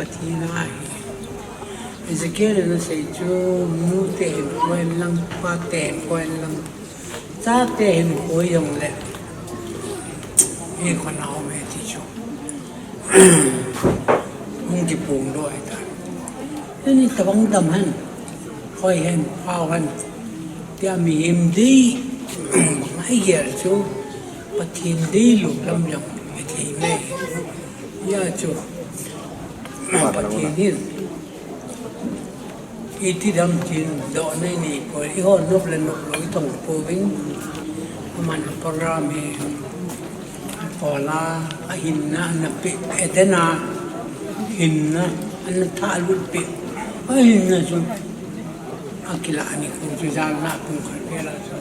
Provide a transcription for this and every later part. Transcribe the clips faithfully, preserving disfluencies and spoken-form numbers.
Pathen a hi. Ezekiel in asei chu, nute hinkho hen lang, pate hinkho hen lang, chate hinkho jong le, hi khonau me ti chu hung kiphongdoh ahitai. Tuni tabang dam hen, hoi hen, phao hen, tia mihem dei, ngai gel chu, Pathen deilou lam jong hithei mai. Hijeh chun Pathen hin iti dam tin dohna inei poi, eiho nop le nop lou itong pouvin, aman program hi akola, ahinna ana pe, Eden a hinna ana thalut pe, ahinna chu akilah ni kho chu jalna pung khat vel a chu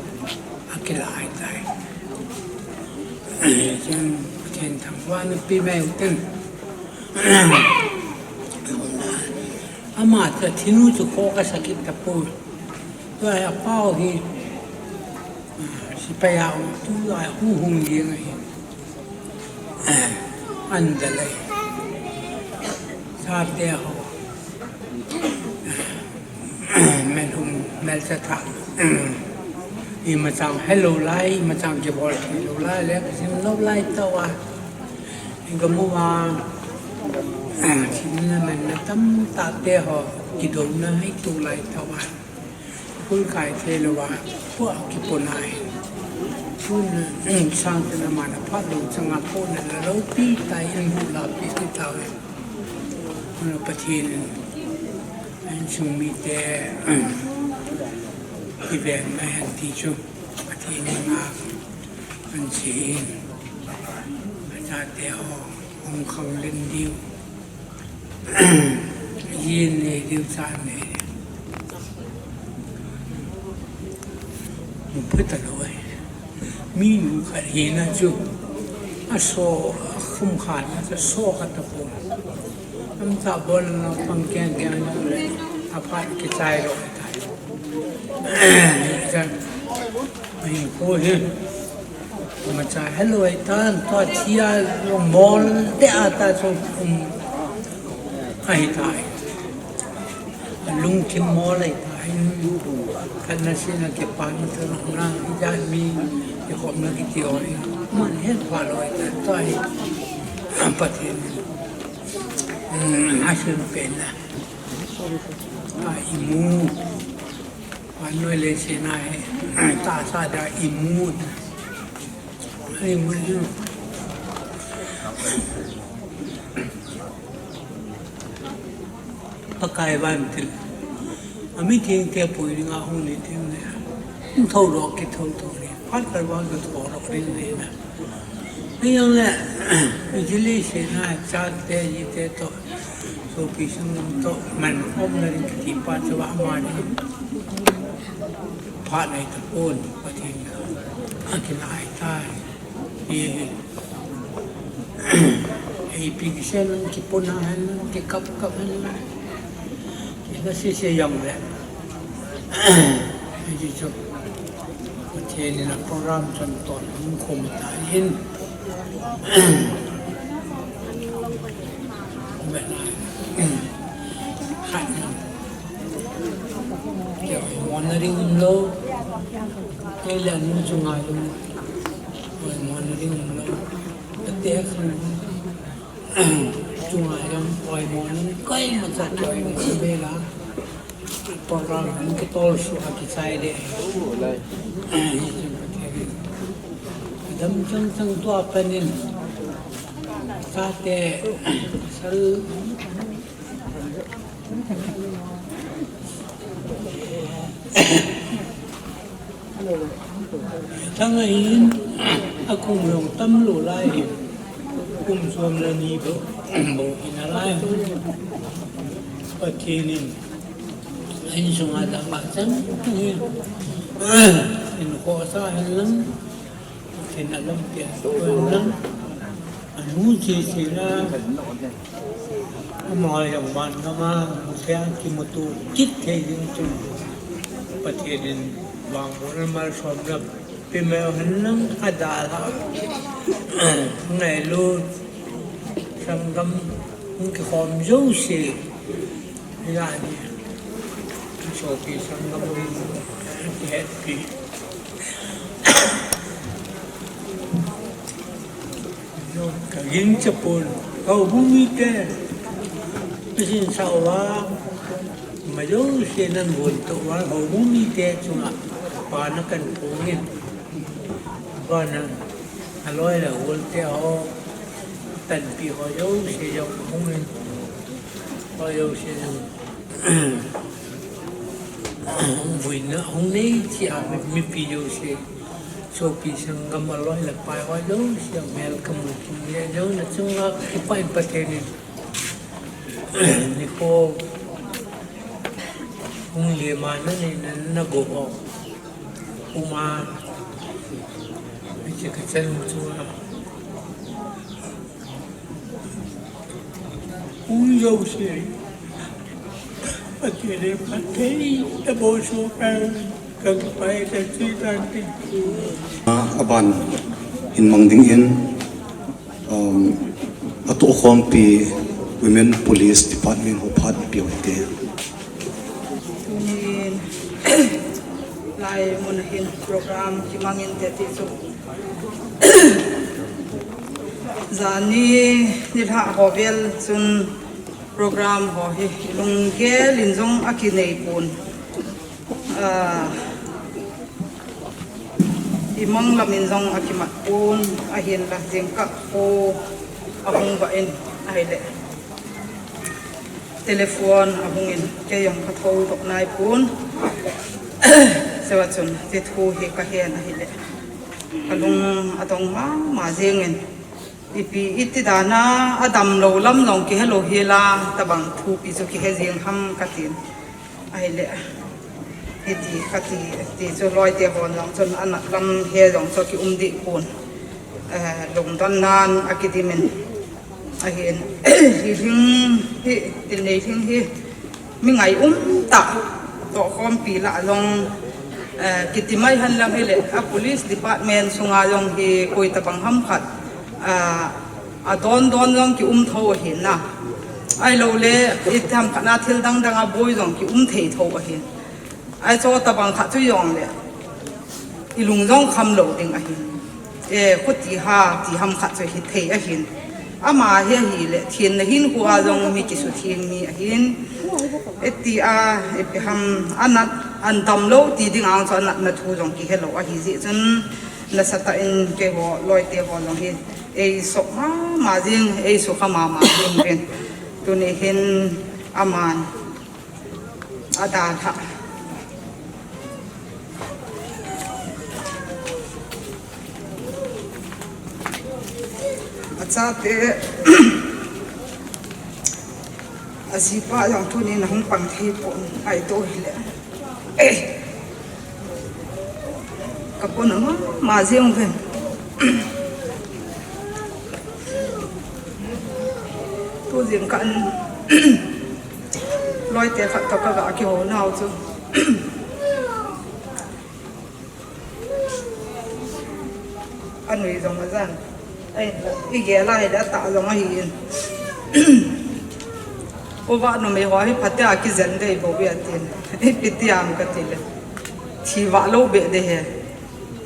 akilah ahitai. Chun Pathen thangvahna pe mai utin. Ama chu thinu chu kho kasa kit tapoi. Tua hi apao hi, ah, sepai a um, tua hi hung hung jeng ahi. An dalai. Chate ho. Melhum, melchia thah. Imacha helou lai, imacha kibol theilou lai, le kisim lou lai tauva. Iga mu uva, thina manna tamtah te ho, kidouna hi tulai tauva. Khul kai theilou va, pua kipona hi. Tun, sang tena mana phat lou changa pona la lou pi tai in bu la pi ti tauve. Pathen in, insung mite, kiveng na hen ti chu, Pathen in a, an chi in, achate ho, hung khang len diu, yin nei diu, chan nei diu. Mu phu talou ahi. Minu khat hina chu, aso, akhum khat na chu so khat tapon. Amcha bol na pang keng keng na le, aphat kichai lou tai. Chan, ahin ko hi. Imacha helou ahitan, tua thia mol te ata chu, um, ahitai. Lungthim mol ahitai. Khatna sina kipana thurana, ijat mi kikhopna kiti ho hi. Aman het pha lou ahitan, tua hi. Pathen. Um, asun pen na. A imu. Vannoi leiset a hi, tahsa dia imu. Imu. Pakai vantil. Ami theng te pui ding a hung ni theng le. Thou doh kithou thou ni. Phat kal vang kithou doh ding ni na. Hijong le, ijili sena chate jite toh, sopi sanggam toh, man khomna ding kiti pa chu amani phat nei tapon, Pathen in akinai tai. Hi, hi. Ipi kisei lang, kipona hen lang, kikap kap hen lang. Kila sese jong le. Hiti chu. Pathen in a program chun ton hung khum ta in. Khat in. Kei oimona ding umlou. Kei le anu chu ngai lou. Oimona ding umlou. Ate khang. Chunga jong oimona, koima cha oimona bela. Program hung kitol suh a kichai de. Dam chang chang tua panin. Chate, sal. Thang ahin, akum jong tamlou lai hin, kum som le ni bou, bou hin alai. Pathen in, insung a dam a chang hin, hinkho sa hen lang, Pathen a lampi a kon lang, anu che che la, ama jong van gam a, muthei a kimuto kit thei ding chun, Pathen in vangbohna malsom la pe mai hen lang adalha. Ngailut, sanggam, Kikhom jouse, hilai hi, sopi sanggam in, kihetpi. Kaging chapon, houbung mite, isin sao a, ima jouse nangon tou a, houbung mite chunga, pahna kahin phong in. Abana, aloi le agol te ho, tanpi ho jouse jong hung in, ho jouse jong, vuina hung nei cheh a, mi, mipi jouse, sopi sanggam aloi le apai ho jouse, mel kamu tum le jong nachunga, kipah in Pathen in, nikho hung lem a nanei, na, nago ho. Uma, hiche kachan chunga, hung jouse, Pathen in phatthei aboh soh hen, kakipah e, kache tan tin. A, aban hin mang dingin, um, atohkhompi Women Police Department ho phat peh u hite. Tunin, lai mun a hin program kimang inte ti chu. Jani nilhah ho vel chun program ho hi lunggel in jong akinei pon. Ah, imang lam in jong akimat pon, ahinla jingkah kho ahung vah in ahile. Telephone ahung in, kei jong kathou doh nai pon. Chua chun, hiche thu hi kahen ahile, kalung adong mama jeng in. Ipi iti dan a, adamlou lam jong kihelou hel a, tabang thupi chu kihe jeng ham katin. Ahile, hiti kati, ti chu loite hon jong chun anat lam he jong chu kium deh pon. Eh, lungdon nan akidim in. Ahin, hi lhing hi, tin nei lhing hi, mi ngai um tah, tohkhompi lah jong, eh, kiti mai hen lang hile, a police department sunga jong hi koi tabang ham khat, ah, adon don jong kium tho ahin na. Ahilou le, iti ham khat na thil dang dang a boi jong kium thei tho ahin. Ahi chu tabang khat chu jong le, ilung jong kham lou ding ahin. E, khuti ha, ti ham khat chu hithei ahin. Ama hi ahile, thenna hinkho a jong mi kisutheng mi ahin. Iti a, ipi ham, anat, adamlou ti ding a chu anatna thu jong kihelou ahi jeh chun, nasatah in keiho, loite ho jong hi, eisot mama jeng, eisukha mama jeng uvin. Tuni hin, aman, adalhah. Achate, ajipa jong tunin ahung pang thei pon, ahi tou hile. Eh. Kapona mama jeng uvin. Tu jingkah in, loite khat toh kaga kihou nau chu. Anui jong ajan. Ai, igel a hile atah jong ahin. Uva numei ho hi phatea kijen dei bou ve atin. Ipi ti am katile, thi vah lou beh ding ahi.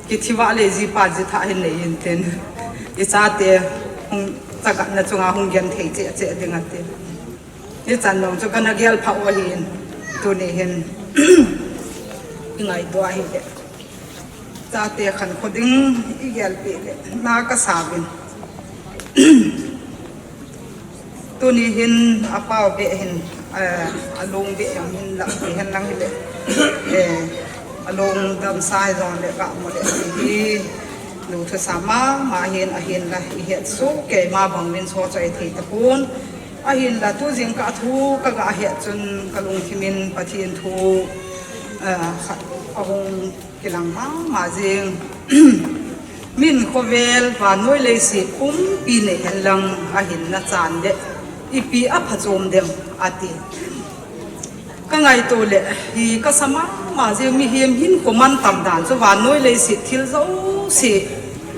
Kithi vah le jipa jitha hin nei intin. Ichate hung chagatna chunga hung genthei cheh cheh ding atin. Hichan jong chu kana gel pha u ahin. Tuni hin, ingaito ahile, chate khankho ding igelpeh le na kasa uvin. Tuni hin apao beh hin, eh, alung beh jong hin lah ti hen lang hile. Eh, alung damsa hijongle kamu le ti hi, lungthim sa mama hin ahinla ihet soh keima bang uvin sohcha ithei tapon. Ahinla tu jingkah thu kaga het chun kalungthim in Pathen thu, eh, khat ahung kilang mama jeng. Min khovel vannoi leiset pumpi nei hen lang ahinna chan le ipi aphachom dem ati. Kangaito le hi kasa mama jeng, mihem hinkho mantam dan chu vannoi leiset thil jouse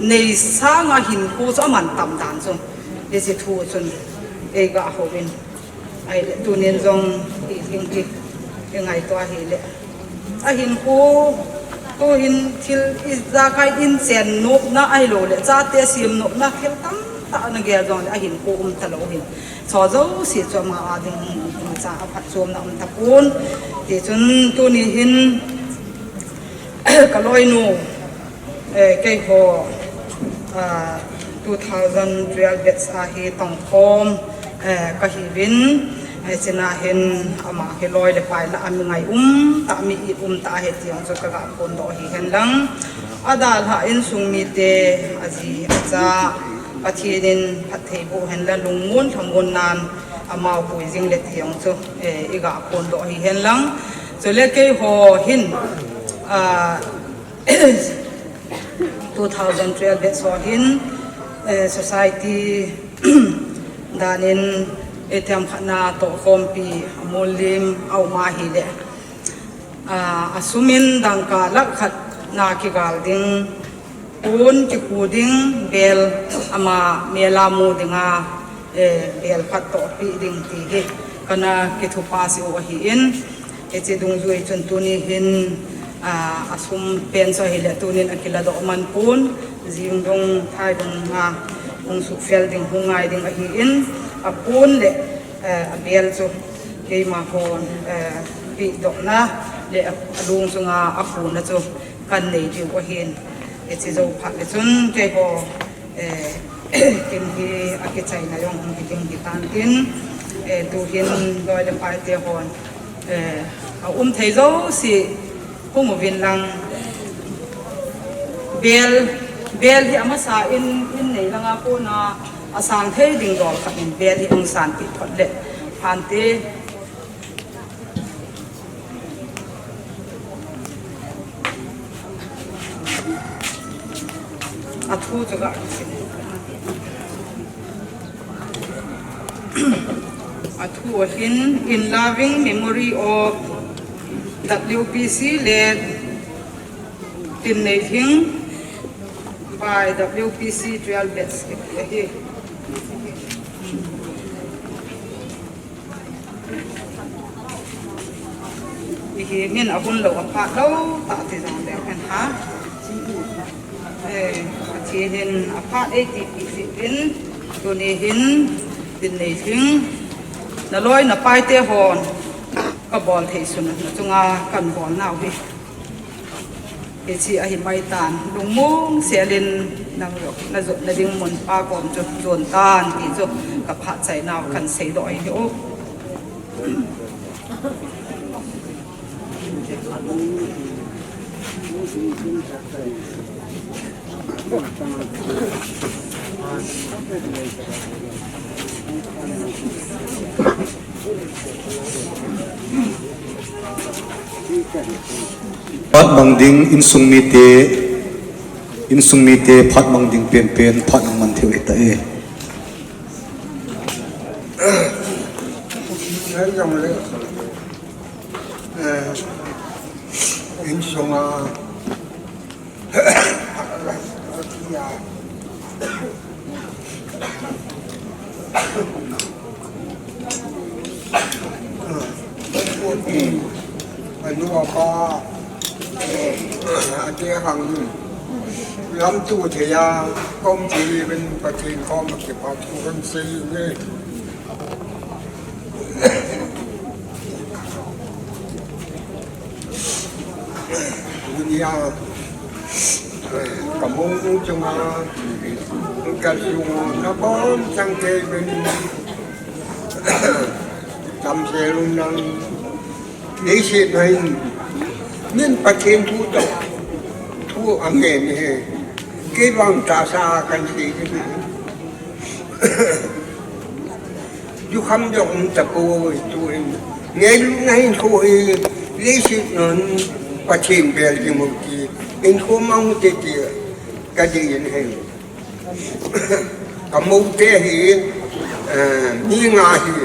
nei sanga hinkho chu amantam dan chu. Hiche thu chun Ei ga houvin. Ahile tunin jong hi ding hi, i ngaito ahile. Ahinkho, tuhin thil ijakai in chen nopna ahilouleh, chate sem nopna thil tamtah na gel jongle, ahinkho um talou hin. Chu jouse chu ama a ding imacha aphatchomna um tapon. Tichun tuni hin, ka loinu, eh, keiho, ah, two thousand twelve batch a hi tongkhom, eh, kahiuvin, eh, chuna hin ama hi loi le pai lah a mi ngai um tah, mi it um tah ahi ti jong chu ka ga phondoh hihen lang. Adalhah insung mite, aji acha, Pathen in phatthei boh hen lang, lungmon lhamon nan amau pui jing le ti jong chu, eh, i ga phondoh hihen lang. Chule keiho hin, ah, two thousand twelve batch ho hin, eh, society danin, eh, themkhatna tohkhompi amollim a um ahile, ah, asum in dangka lakh khat na kigal ding, pon kikhu ding, bel ama mel a mu dinga, eh, bel khat tohpeh ding ti hi kana kithupa seh u ahin. Hiche dungjui chun tuni hin, ah, asum pen chu ahile tunin akiladoh man pon, jing dung, thai dung a hung suhfel ding, hung ngai ding ahin, apon le, eh, abel chu keima hon, eh, pehdohna le alung chunga akhuna chu kan nei diu ahin. Hiche jou phat le chun keiho, eh, kin hi akichaina jong hung hi ding hitan tin, eh, tuhin loi le paite hon, eh, aum thei jouse hung uvin lang, bel, bel hi amasa in, in nei langa kona asang thei ding dol khat in bel hi hung sanpeh phot le phante. Athu chu ga, athu ahin, in loving memory of W P C late Tinneilhing by W P C twelve batch ahi. Ihi min ahun lou, aphat lou tah ti jong leu hen ha. Eh, Pathen in aphat eiti pi jin, tuni hin Tinneilhing na loi na paite hon kabol thei sun na chunga kan bol nau hi. Hiche ahi mai tan, lungmong sel in nang jong, na jotna ding mun pa kom chu jon tan ti chu ka phat chai nau kan seidoh ahi o. Phat mang ding insung mite, insung mite phat mang ding penpen phat mang man thei u hita e. Insung a Anu apa ate hang lamtu thei a, kom ti ven Pathen kom a kipa thu kan sei ne. Dunia, eh, ka mong chunga, ka sunga, na bom sang te ben, tam se lung nang, ni se nai, min Pathen thu to, thu ang he ni he, ke bang ta sa kan si ni. Jukham jong um tapoi tuin. Ngeilutna hinkho hi leiset nun Pathen bel ding u ti. Hinkho mang u te ti ka dei in ahi. Ka mo te hi, eh, mi nga hi.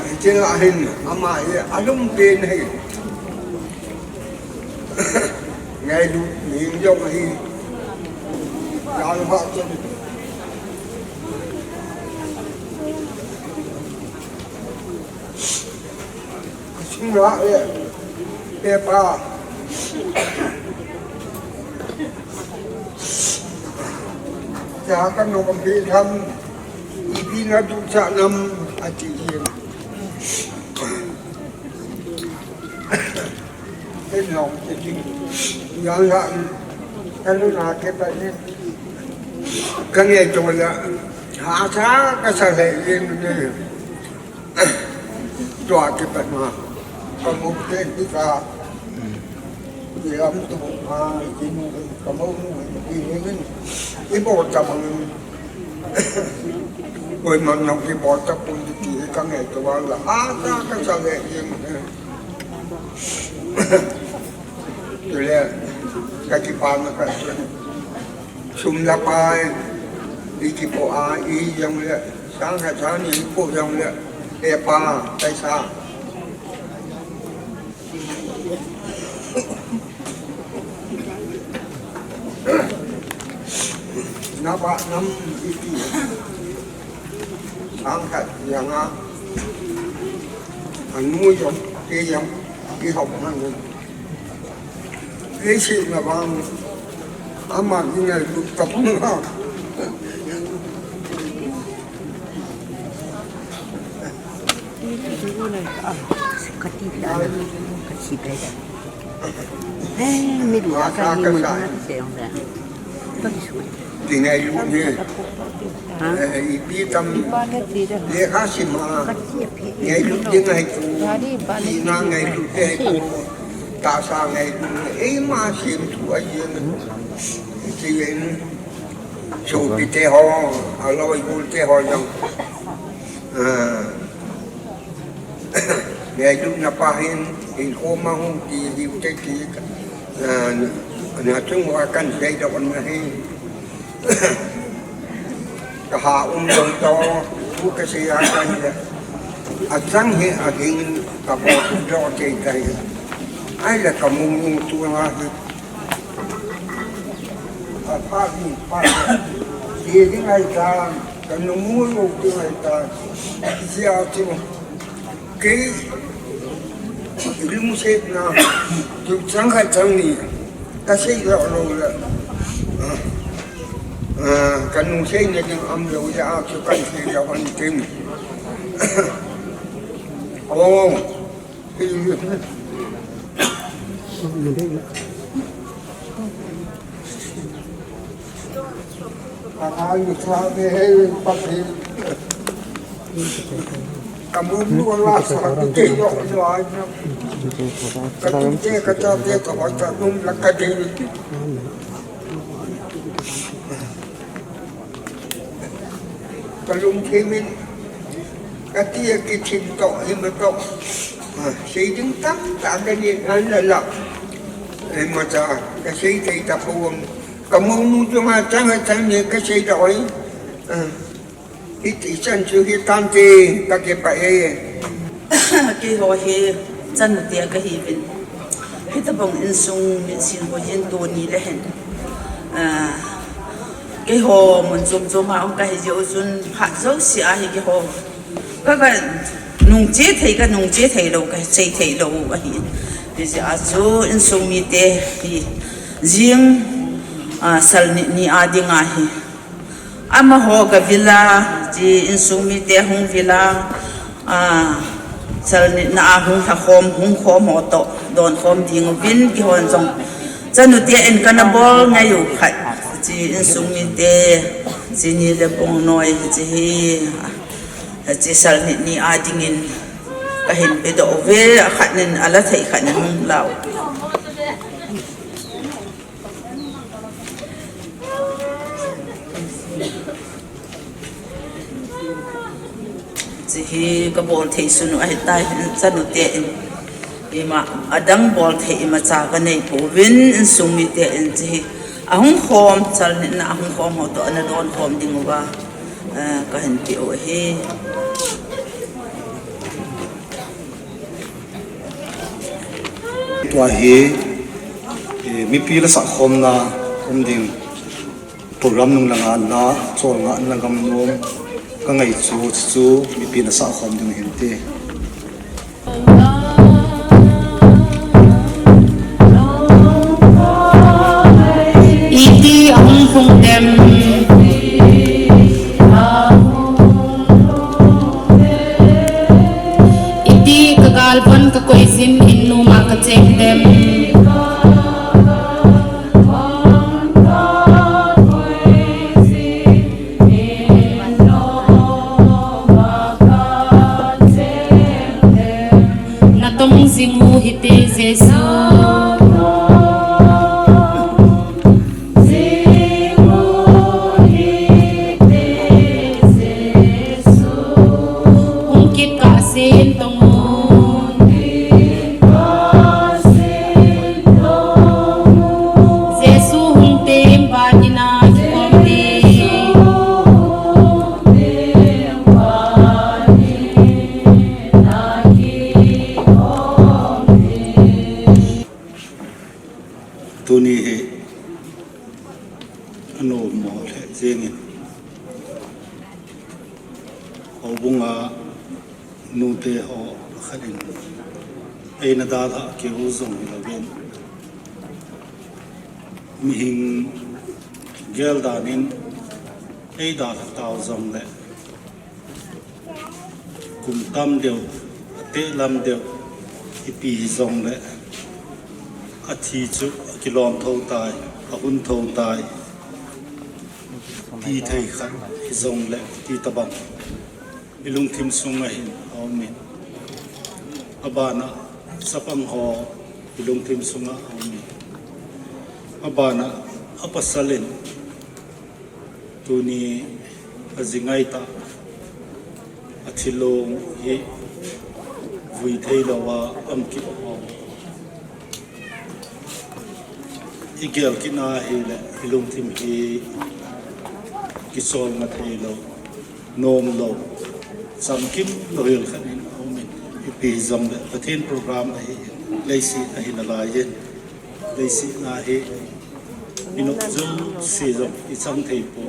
Hiche a hin ama hi alum pen ahi. Ngailut ning jong ahi. Jan ha chen. Sum la e. Pe pa. Cha ka no kam pi tham. Ipi na tu cha nam ati yin. Ken long te ting. Yang ha. Ka lu na ke pa ni. Ka nge to la. Ha cha ka sa le yin ne. Tua kipat ma. Ka mu te ti ka. Ti lam tu ma, ti nu, ka mu nu, ti ni ni. I bo ta bang. Koi man nong ki bo ta pun ti ti ka ngai tu wa la. A ta ka sa le yin. Tu le. Ka ki pa na ka. Sum la pai, i kipo a, i jong le, sang khat sang ni i po jong le, e pa, paisa. Na ba nam i ti. Sang khat yang a. Anu jong, e jong, i hop man. Leiset na vang, ama hi ngailut tapon a. Ka ti da, ka ti da. Eh, mi du ka ni mo na se yong da. Ka ti su. Ti ngailut ni. Ha? Eh, ipi tam lekha sim a, ngailut ding ahi chu, tina ngailut te chu, tahsa ngailut, eima sim thu ahi jeng. Hiche in, sopite ho, aloi gol te ho jong. Ah. Ngailutna pa hin, hinkho ma hung ti, hiu te ti, ah, na chung uva kan seidoh na hi. Ka ha um jong toh, thu ka sei a kan le. Achang hi, ahing ka bol doh tei tei. Ahile ka mu mu tu nga hi. Apha ni pa. Ye ding ahi tan, ka nu mu lou ding ahi tan. Sia chu. Kei lungsetna, tu chang khat chang ni, ka sei lou lou le. Ah, ah, ka nu seina ding um lou le, a chu kan sei lou an tin. Oh. Ka ngai ni sa te he Pathen. Ka mum nu la sa te te yo yo ai na. Ka tu te ka cha te ka ba cha num la ka de ni. Ka lungthim in, ka ti a kithin toh, ima toh. Ah, sei ding tamtah ka nei ngai la la. Ima cha, ka sei thei tapon. Ka monu chunga chang a chang ni ka sei doh e. Ah, hiti chan chu hi tante ka kipah e. Keiho hi chanu te ka hiuvin. Hitabang insung minsin ho hin tuni le hin. Ah, keiho mun chom chom a um ka hi jeh u chun phat jouse a hi keiho. Ka, ka nung che thei, ka nung che thei lou, ka sei thei lou ahi. Hijeh a chu insung mite hi jing, ah, sal ni, ni a ding ahi. Amaho ka vil a, chi insung mite hung vil a, ah, sal nina a hung lha khom, hung khom ho toh, don khom ding uvin kihon jong. Chanu te in kana bol ngai u khat, chi insung mite, chi ni le pung noi, chi hi, chi sal ni, ni a dingin, ka hin pe doh uve, a khat nin a la thei khat nin hung la u. Chi hi ka bol thei sun u ahi tai, chanu te in. Ima, adang bol thei ima cha ka nei pouvin, insung mite in chi hi. Ahung khom, sal nina ahung khom ho toh, ana don khom ding uva. Eh, ka hin pe u ahi. Tua hi, Eh, mipi la sahkhomna um ding program nung langa la chol nga na gam nom ka ngai chu chu mipi na sahkhom ding hin te. Iti ahung phung dem. Iti ka galvan ka koisin in numa ka cheng dem. Natong jing u hite Jesu. Hung kit kah sen tong u. Jesu hung tem ba tina kikom di. Tuni hi anom mo le jengin. Houbunga nute ho khat in eina dalha keu jong hi louvin. Mihing gel danin ei dalha tau jong le. Kum tam deu, ateh lam deu, ipi hi jong le. Athi chu akilom tho tai, ahun tho tai. Ti thei khat hi jong le, ti tabang. I lungthim sunga hin aumin. Abana chapang ho i lungthim sunga aumin. Abana apasalin. Tuni ajingai ta. Athilong hi vui thei lou a um kit ho. I gel kit na hile, i lungthim hi kisol nga thei lou, nom lou, chamkim lou hel khat in aumin. Ipi jong le, Pathen program ahi, leiset ahi nalai in. Leiset na hi, i nop jouse jong, i chang thei po.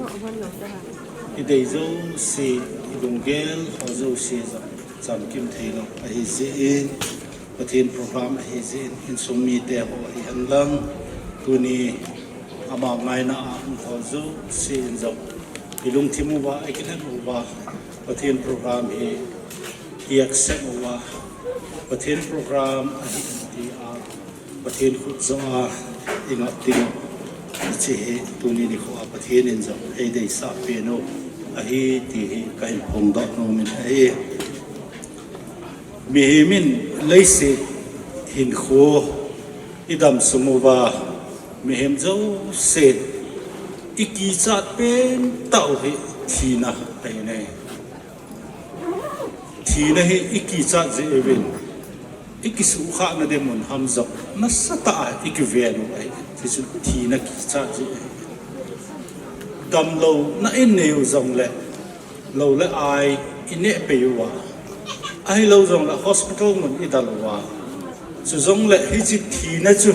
I dei jouse, i lunggel ho jouse jong, chamkim thei lou ahi jeh in. Pathen program ahi jeh in, insung mite ho ahi hen lang, tuni ama ngaina a um ho jouse in jong, i lungthim uva, i kilhen uva, Pathen program hi i accept uva, Pathen program ahi ti a, Pathen khut jo a, i ngap ding, hiche hi tuni nikho a Pathen in jong ei deisah pen u ahi ti hi ka hin phongdoh nom in ahi. Mihem in leiset hinkho i dam sung uva, mihem jouse i kichat pen tah u hi thina ahi ne. Thina hi i kichat jeh uvin, i kisuhkhahna ding mun ham jong nasatah a i kiven u ahi. Hichu thina kichat jeh ahi. Damlouna i nei u jong le, lou le ai i neh pei uva, ahilou jong le hospital mun i dal uva, chu jong le hiche thina chu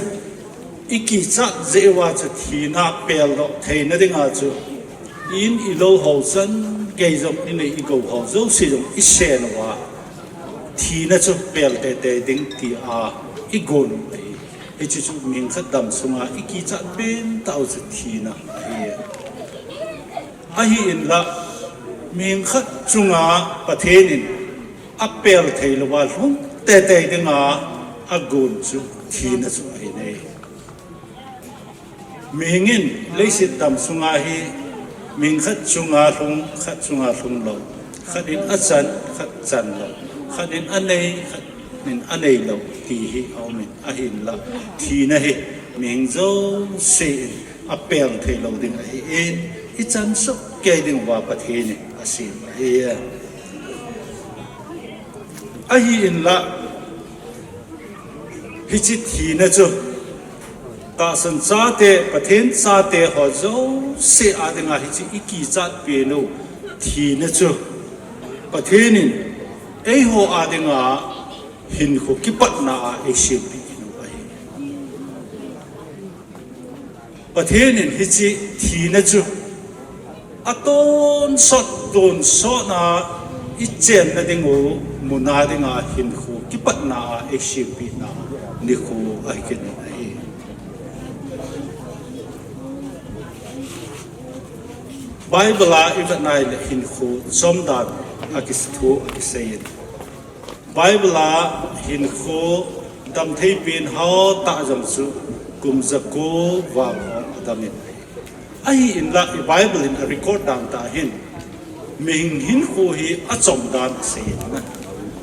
i kichat jeh uva chu thina peldoh theina dinga chu, in i lou ho chan gei jong i nei i gou ho jouse jong i sen uva, thina chu pel teitei ding ti a i gon u ahi. Hiche chu mihing khat dam sunga i kichat pen tah u chu thina ahi. Ahi in la, mihing khat chunga Pathen in a pel thei louva lhung teitei dinga a gon chu thina chu ahi ne. Mihing in leiset dam sunga hi, mihing khat chunga lhung, khat chunga lhung lou, khat in a chan, khat chan lou, khat in a nei, khat in a nei lou ti hi aumin, ahi in la, thina hi mihing jouse in a pel thei lou ding ahi in, i chan suk kei ding uva Pathen in a sem ahi. Ahi in la, hiche thina chu tahsan chate, Pathen chate ho jouse a dinga hiche i kichat pen u thina chu Pathen in eiho a dinga hinkho kipatna a ei sempeh in u ahi. Pathen in hiche thina chu atonsot, tonsot a ichenna ding u, muna dinga hinkho kipatna a eisempina nikho ahi kit in ahi. Bible a ivet nai le hinkho chomdan akithu akisei in. Bible a hinkho damthei pen hatah jong chu kum jako val ho adam in ahi. Ahi inla i Bible in a record dan tah hin, mihem hinkho hi achom dan asei in na.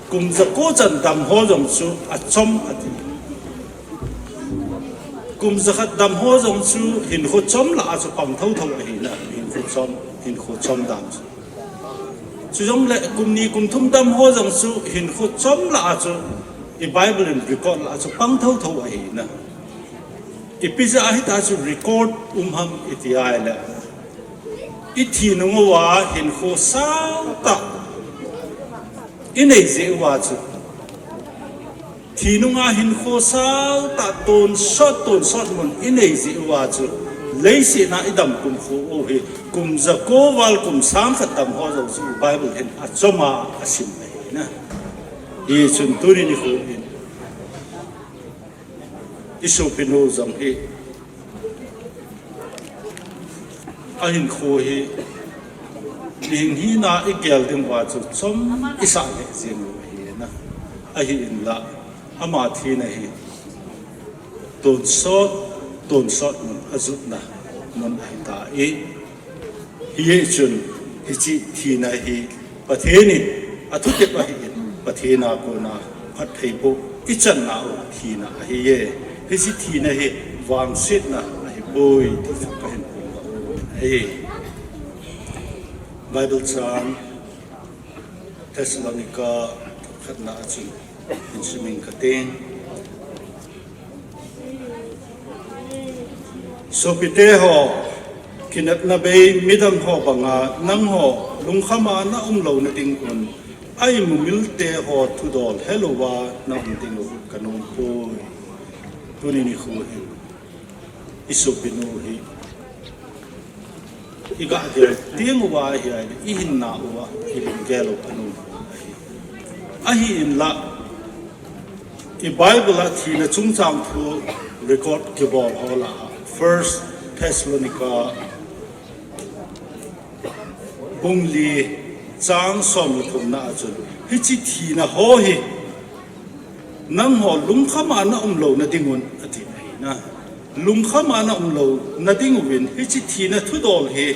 Kum jako chan dam ho jong chu achom ati. Kum jakhat dam ho jong chu hinkho chom lah a chu pang thotho ahi na, hinkho chom, hinkho chom dan chu. Chujongle kum ni kum thum dam ho jong chu hinkho chom lah a chu i Bible in record lah a chu pang thotho ahi na. Ipi jeh a hitia chu record um ham iti ahile, ithi nung uva hinkho sao tah inei jeh uva chu, thi nunga hinkho sao tah tonsot, tonsot mun inei jeh uva chu, leiset a idam kumkho u hi kum jako val kum sang khat dam ho jong chu Bible hin achom a asim ahi na. Hichun tuni nikho hin isopinu jong hi ahinkho hi mihem hina igel ding uva chu chom isah lheh jeng u ahi na. Ahi inla ama thina hi tonsot, tonsot mun ajotna mun ahitai. Hichun hiche thina hi Pathen in athutep ahin, Pathen a kona phattheiboh ichan nau thina ahiye. Hiche thina hi vangsetna ahipoi ti chu kahin phongdoh u ahi. Bible chang Thessalonica khatna a chun hin simin kate. Sopite ho, kinepna bei midang ho banga nangho lungkhama naum louna dingun, aimumilte ho thudol helouva naum dingu kanompoi. Tuni nikho hin isopinu hi igah gel teng uva ahile, ihinna uva ilunggel u anom ahi. Ahi inla, i Bible a thina chungchang thu record kibol ho lah a, First Thessalonica bung li chang som le thumna a chun, hiche thina ho hi nangho lungkhama naum louna dingun ati ahi na. Lungkhama naum louna dinguvin hiche thina thudol hi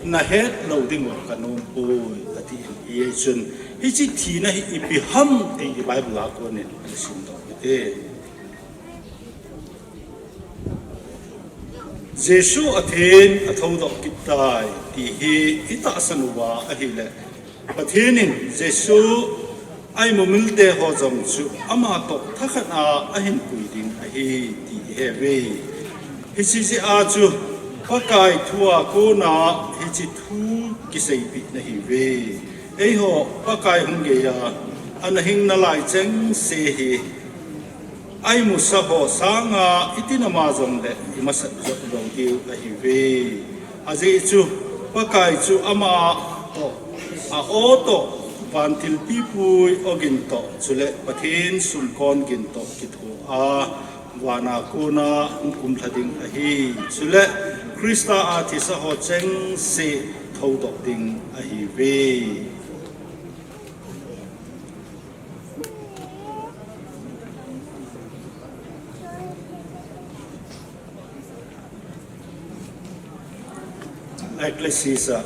nahet lou dingu kanompoi ati in. Hichun hiche thina hi ipi ham ti i Bible a konin isimdoh u hite. Jesu athin athoudoh kit tai ti hi itahsan uva ahile, Pathen in Jesu aimumilte ho jong chu ama toh thakhat a ahinpui ding ahi ti ihe uve. Hiche jeh a chu Pakai thua kona hiche thu kiseipeh nahiuve. Eiho Pakai hung geiya ana hing nalai chengse hi aimusa ho sanga itin ama jongle imasat jot lou diu ahiuve. Ajeh chu Pakai chu ama toh, a-o toh, vantil pipui ogin toh, chule Pathen sumkon gin toh kitho a, vana kona hung kumlha ding ahi. Chule Christa a thisa ho chengse thoudoh ding ahiuve. Ecclesia,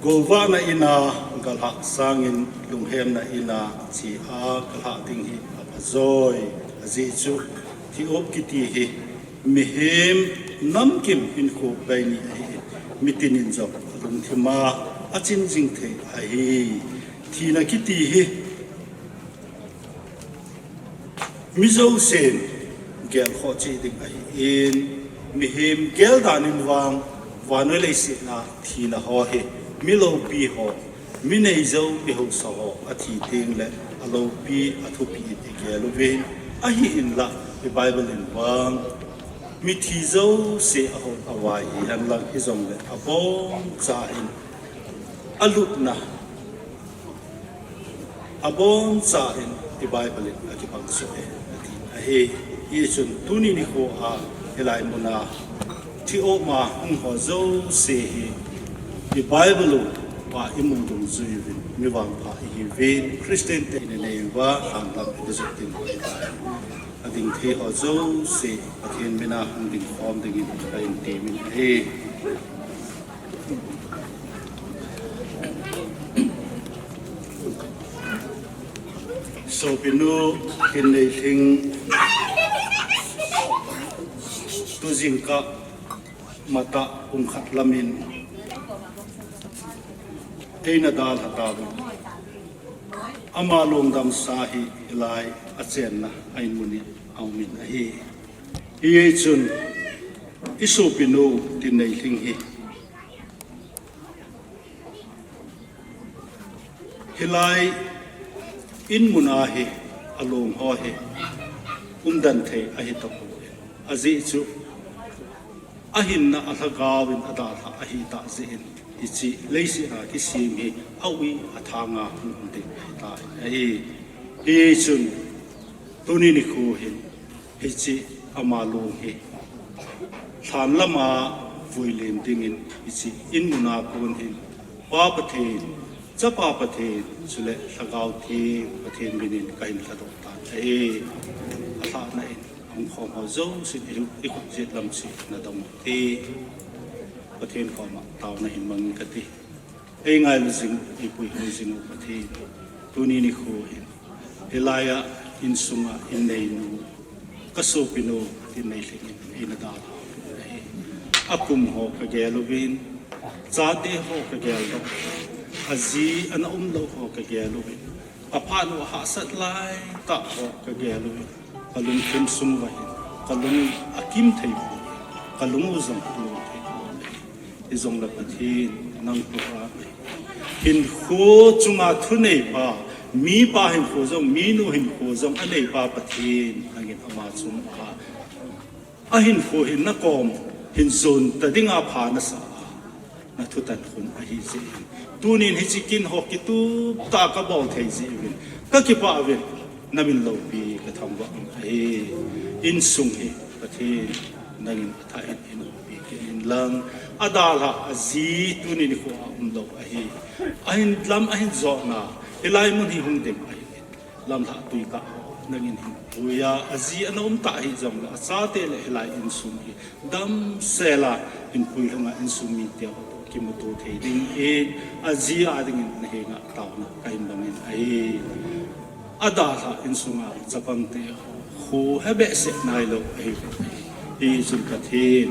golvahna ina galhah sangin lunghemna ina chea galhah ding hi aphajoi. Ajeh chu, thi-up kiti hi mihem namkim hinkho pai ni ahi, mitin in jong alungthima achin jing thei ahi. Thina kiti hi mi jousen gelkhoh cheh ding ahin, mihem geldan in vang vannoi leiset a thina ho hi mi loupi ho, mi neijou, mi haosa ho athi tengle aloupi, athupi in igel uvin, ahi inla i Bible in vang Mithi jouse ahon avai hihen lang hijongle abonchain alutna abonchain i Bible in akipang soh e, ati ahi. Hichun tuni nikho a hilai muna thi oma hung ho jouse hi i Bible uva imu dungjui uvin, mi vangpha ihiuvin, Christian te inei uva, lhanlam ina jot ding ahitai. Ading thei ho jouse Pathen mina hung ding khom dingin kahin temin ahi. Sopinu Tinneilhing, tu jingkah matah pung khat lamin eina dalha tauvin. Ama lungdamsa hi hilai achenna a inmun in aumin ahi. Hichun i sopinu Tinneilhing hi hilai inmun a hi along ho hi umden thei ahi tapoi. Ajeh chu ahinna alhagao in adalhah ahitah jeh in hiche leiset a kisem hi a-ui athanga hung um ding ahitai. Hichun tuni nikho hin hiche ama long hi lhanlam a vuilen dingin hiche inmun a kon hin Pa Pathen, Chapa Pathen, chule Lhagao Theng Pathen minin kahin lhadoh tan ahi. Alhahna in ahung khom ho jousen i, i khut jet lam cheh nadong ute. Pathen koma taona hin mangin kati. Eingailu jing, eipuihoi jing u Pathen, tuni nikho hin hilai a insunga inneinu, ka sopinu Tinneilhing in eina dalha u ahi. Akum ho kagel uvin, chate ho kagel uvin, aji ana umlou ho kagel uvin, aphat u ahahsat laitah ho kagel uvin, kalungthim sung uva hin kalung akim thei poi, kalung u jong alung thei poi. Hijongle Pathen, nang tua hinkho chunga thuneipa, mipa hinkho jong, minu hinkho jong aneipa Pathen, nangin ama chunga ahinkho hi nakom hin jon ta dinga pha nasa a, nathutan khun ahijeh in, tunin hiche kin ho kituptah a kabol thei jeh uvin kakipah uvin, namin loupi kathangvah in ahi. Insung hi Pathen, nangin athah in hin umpi kit in lang, adalhah aji tuni nikho a umlou ahi. Ahin lam ahin jotna, hilai mun hi hung ding ahi. Lamlhah twi kah ho nangin hin pui a, aji ana um tah hijongle achate le hilai insung hi damsel a hinpui lhunga insung mite ho toh kimuto thei dingin, aji a dingin nahenga taona kahin mangin ahi. Adalhah insunga chapangte ho, kho he behseh nailou ahi. Hichun Pathen,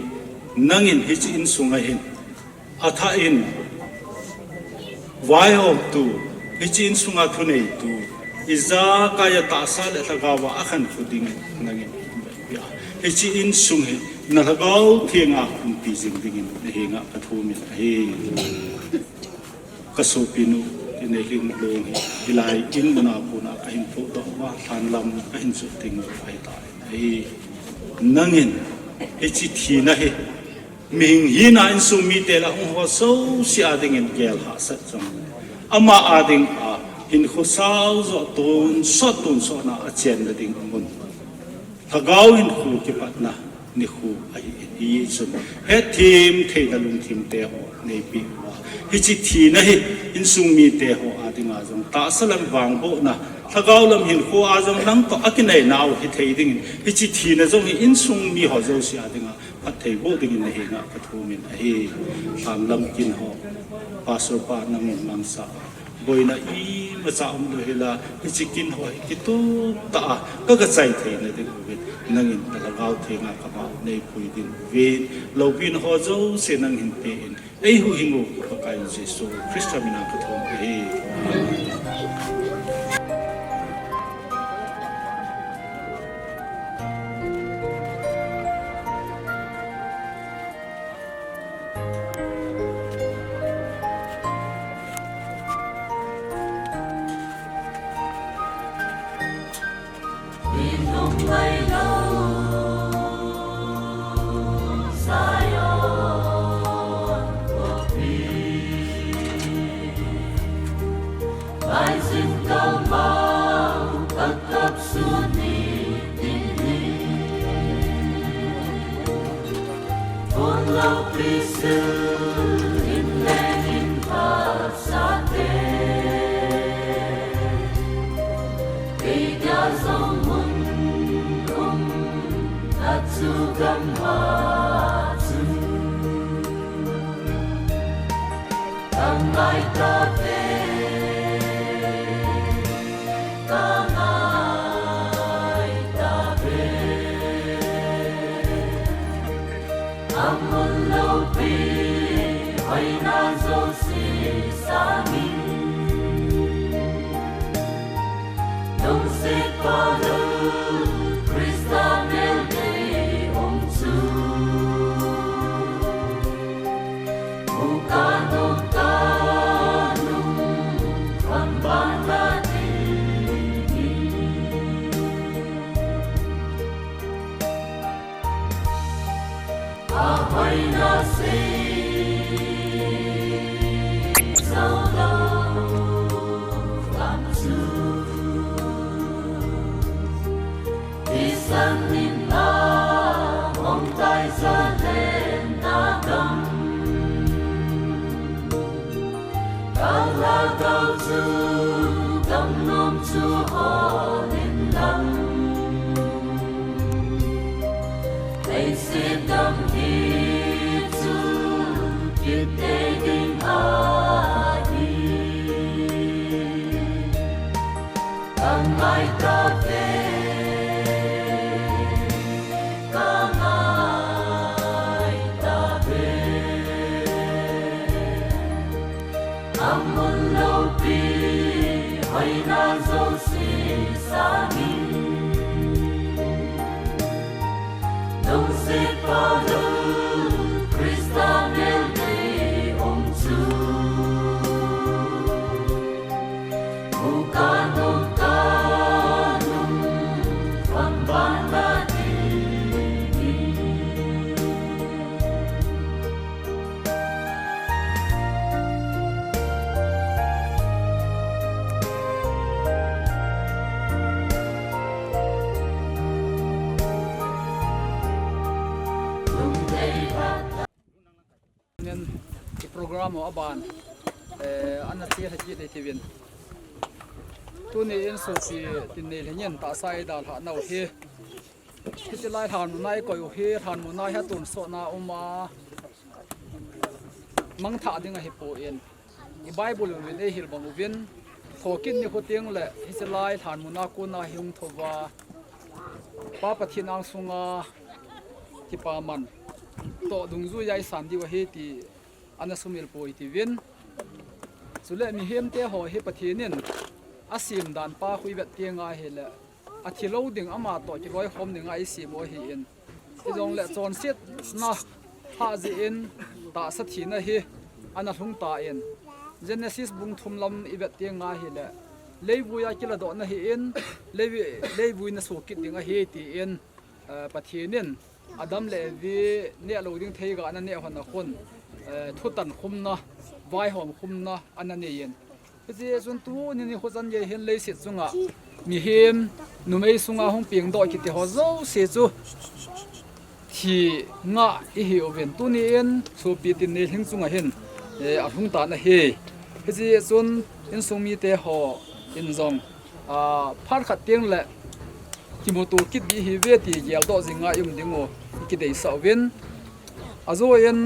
nangin hiche insunga hin athah in vaihomtu, hiche insunga thuneitu, ijakai a tahsa le lhagao a akhankho dingin nangin hin vepia, hiche insung hi na Lhagao Thenga umpi jing dingin nahenga kathumin ahi. Ka sopinu Tinneilhing long hi hilai inmun a kona kahin thohdoh uva, lhanlam kahin jot ding u ahitan ahi. Nangin hiche thina hi mihing hina insung mite le ahung ho jouse a dingin gel hahsat jong, ama a dinga hinkho saojoh tonsot tonsot na achenna ding mun, lhagao hinkho kipatna nikho ahin, hichun hetthem theina lungthim te ho neipeh uva, hiche thina hi insung mite ho a dinga jong tahsa lam vangbohna, lhagao lam hinkho a jong nang toh akineina u hithei dingin, hiche thina jong hi insung mi ho jouse a dinga phattheiboh dingin nahenga kathumin ahi. Lhanlam kin ho, Pastor pa nangin mangcha, boina imacha umlou hela, hiche kin ho hi kituptah a ka, kachai theina ding uvin, nangin na Lhagao Thenga kama neipui ding uvin, loupina ho jouse nangin pein, eihuhhing u Pakai Jesu Christa mina kathum ahi. Ka ngai tave, ka ngai tave. A mun loupi hoina jouse sangin, lungsetpa lou Christa meltei um chu. Muka nung ka nung kham bang ta ding. A hoina sei zo lou lam chu. Thisan in a hong tai Jerusalem na gam. Ka lhagao chu dam nom chu hol in lang. Leiset dam hi chu kit tei ding ahi. Ka ngai tave, ka ngai tave. A mun loupi hoina jouse sangin, lungsetpa lou Christa meltei um chu. Muka nung ka nung kham bang ta ding. Nen i program ho aban, eh, ana che lha kit ding tivin. Tuni in sopi Tinneilhing in tahsa eidalhah nau hi, hiche lai lhanmuna ikoi u hi, lhanmuna hi atonsotna um a, mangthah ding ahipoi. I Bible uvin eihil bang uvin, thokit nikho teng le hiche lai lhanmuna kona hi hung thouva, Pa Pathen angsunga kipaman toh dungjuiya isan diu ahi ti ana sumil poi tivin. Chule mihemte ho hi Pathen in asem dan pa khu ivet teng ahile, athi lou ding, ama toh kiloikhom dinga eisem u ahin. Hijongle chonsetna lhah jeh in tahsa thina hi ana lhung tan. Genesis bung thum lam ivet teng ahile, leivuiya kiladohna ahin, lei, leivui naso kit ding ahi tin, eh, Pathen in Adam le Evi neh lou ding theiga ana neh hon a khun, eh, thutan khumna, vaihom khumna ana neiyin. Hiche chun tuni nikho chan gei hin leiset chunga mihem numei sunga hung pengdoh kiti ho jouse chu thi ngah ihiuvin, tuni in sopi Tinneilhing chunga hin, eh, alhung tan ahi. Hiche chun insung mite ho in jong, ah, phat khat teng le kimuto kit ding ihiuve ti geldoh jinga i um diu kideisah uvin. Ajo in,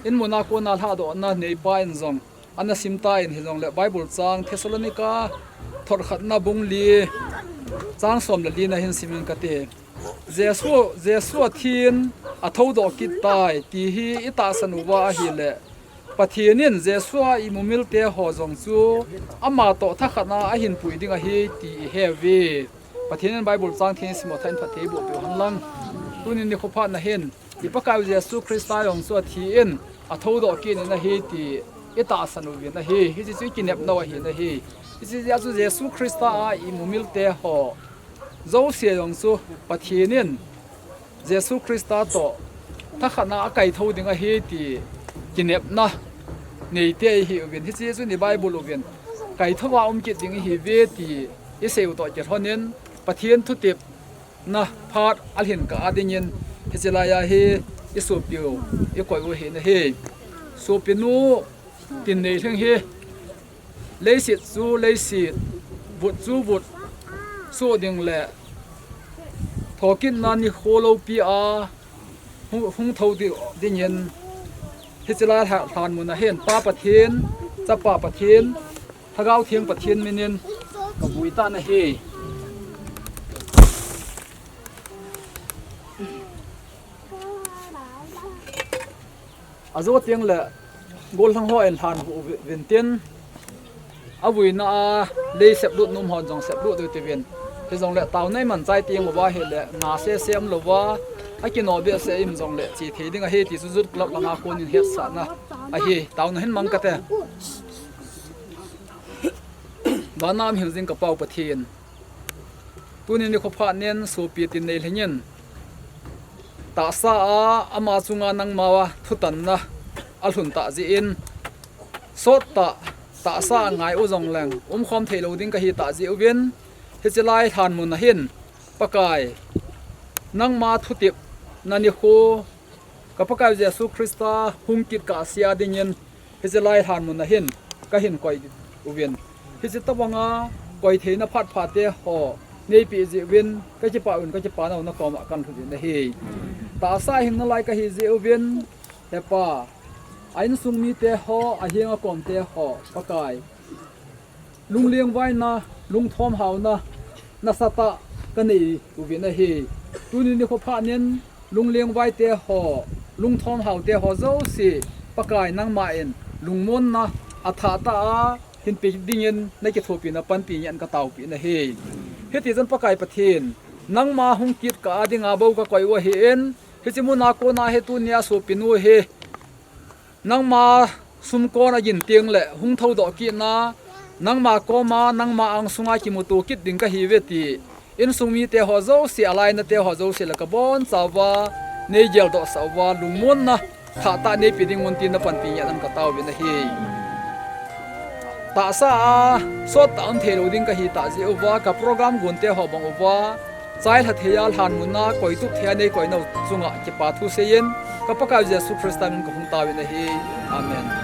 in muna kona lhadohna neipa in jong ana sim tan, hijongle Bible chang Thessalonica thot khatna bung li chang som le li na hin simin kati. Jesu, Jesu athin athoudoh kit tai ti hi itahsan uva ahile, Pathen in Jesu a imumilte ho jong chu ama toh thakhatna ahin pui ding ahi ti ihe uve. Pathen in Bible chang theng isim u thah in phatthei boh peh u hen lang. Tuni nikho phatna hin i Pakaiu Jesu Christa jong chu athin athoudoh kit in ahi ti itahsan uvin ahi. Hiche chu ikinepnau ahin ahi. Hiche jeh a chu Jesu Christa a imumilte ho jouse jong chu Pathen in Jesu Christa toh thakhatna akaithou ding ahi ti kinepna neite ihiuvin. Hiche chun i Bible uvin kaithouva um kit ding ihiuve ti isei u toh kilhonin Pathen thutep na phat alhin kah a dingin hiche laiya hi isopiu ikoi u ahin ahi. Sopinu Tinneilhing hi leiset chu leiset, vut chu vut soh ding le thokitna nikho loupi a hung, hung thou ding, dingin hiche lai lha-, lhanmun a hin Pa Pathen Chapa Pathen, Lhagao Theng Pathen minin kavui tan ahi. Ajo teng le gollhang hon lhan uvin tin, avuina a lei seplut nom hon jong seplut uvin tin. Hijongle taona iman chai teng uva ahile, na sesem louva, akino behseh in jongle che thei ding ahi ti chu Youth Club langa konin hetsahna ahi, taona hin mang kate. Vana um hingjing ka Pau Pathen, tuni nikho phat nin sopi tin nei lhingin, tahsa a ama chunga nangma thutanna alhun tah jeh in, sot tah, tahsa a ngai u jongleng umkhom thei lou ding kahi tah jeh uvin, hiche lai lhan mun ahin, Pakai, nangma thutepna nikho, ka Pakai Jesu Christa hung kit kah sea dingin, hiche lai lhan mun ahin kahin koi uvin. Hiche tobanga koi theina phat pha te ho neipeh jeh uvin kakipah uvin, kakipah nau na koma kan lhut in ahi. Tahsa hing nalai kahi jeh uvin, He Pa, a insung mite ho, ahenga kom te ho, Pakai, lungleng vaina, lungthom hauna nasatah kanei uvin ahi. Tuni nikho phat nin, lungleng vai te ho, lungthom hau te ho jouse, Pakai nangman lungmonna athahtah a hinpe dingin nakithopina panpi ngen kataopi nahi. Hiti chun Pakai Pathen, nangma hung kit kah a dinga bou kakoi u ahin, hiche muna kona hi tunia sopinu hi nangma sumkon agin teng le hung thoudoh kitna, nangma koma, nangma angsunga kimuto kit ding kahiuve ti, insung mite ho jouse, alainate ho jouse le kabonchauva neigeldohsah uva, lungmonna thahtah neipe ding un tin napanpi ngen kataovin ahi. Tahsa a sottah um theilou ding kahi tah jeh uva, ka program gonte ho bang uva, chailha thei a lhan muna koitup thei a neikoi nau chunga kipa thu seiyin, ka Pakai Jesu Christa min kahung taovin ahi. Amen.